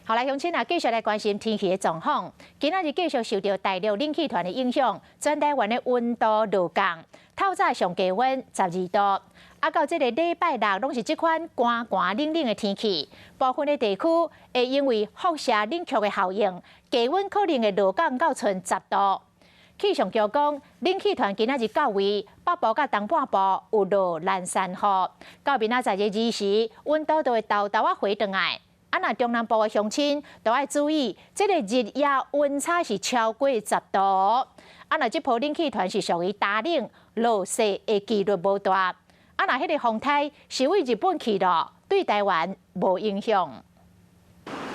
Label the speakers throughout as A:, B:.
A: 好來，鄉親啊，繼續來關心天氣的狀況。今仔日繼續受著大陸冷氣團的影響，全台灣的溫度落降，透早上低溫12度。啊，到這个禮拜六攏是這款寒寒冷冷的天氣，部分的地區會因為輻射冷卻的效應，低溫可能會落降到賰10度。氣象局講，冷氣團今仔日到位，北部佮東半部有落蘭山雨。到明仔載的2時，溫度就會沓沓仔回轉來。啊，若中南部的鄉親都愛注意，這个日夜溫差是超過10度。啊，若這波冷氣團是屬於大冷，落雪的幾率無大。啊，若彼个風颱是對日本去咯，對台灣無影響。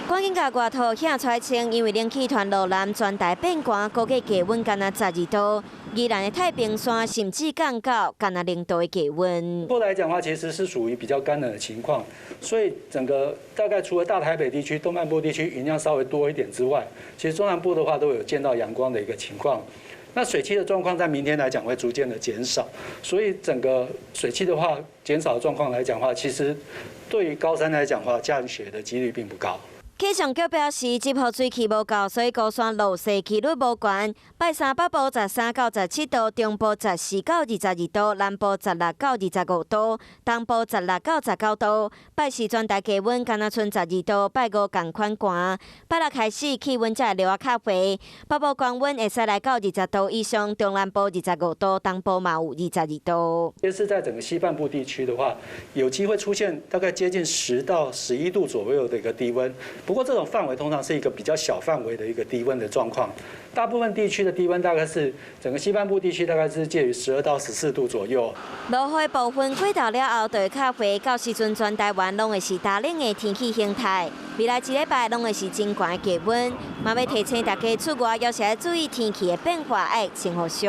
B: 趕緊共外套掀出來穿，因為冷氣團落南，全台變寒，估計低溫干焦12度。宜蘭的太平山甚至降到干焦0度的低溫。
C: 過來講的話，其實是屬於比較乾冷的情況，所以整個大概除了大台北地區、東半部地區雲量稍微多一點之外，其實中南部的話都有見到陽光的一個情況。那水汽的狀況在明天來講會逐漸的減少，所以整個水汽的話減少的狀況來講的話，其實對於高山來講的話，降雪的幾率並不高。
B: 氣象局表示，這波水汽無夠，所以高山落雪幾率無懸。拜三北部13到17度，中部14到22度，南部16到25度，東部16到19度。拜四全台低溫干焦賰12度，拜五仝款寒。拜六開始氣溫才會落較回，北部高溫會使來到20度以上，中南部25度，東部嘛有22度。
C: 這是在整個西半部地區的話，有機會出現大概接近10到11度左右的一個低溫。不過這種範圍通常是一個比較小範圍的一個低溫的狀況，大部分地區的低溫大概是整個西半部地區大概是介於12到14度左右。
B: 落雨部分過頭了後，就會較回，到時陣全台灣攏會是大冷的天氣形態。未來一禮拜攏會是真寒的低溫，嘛欲提醒大家出外，猶是愛注意天氣的變化，愛穿予俗。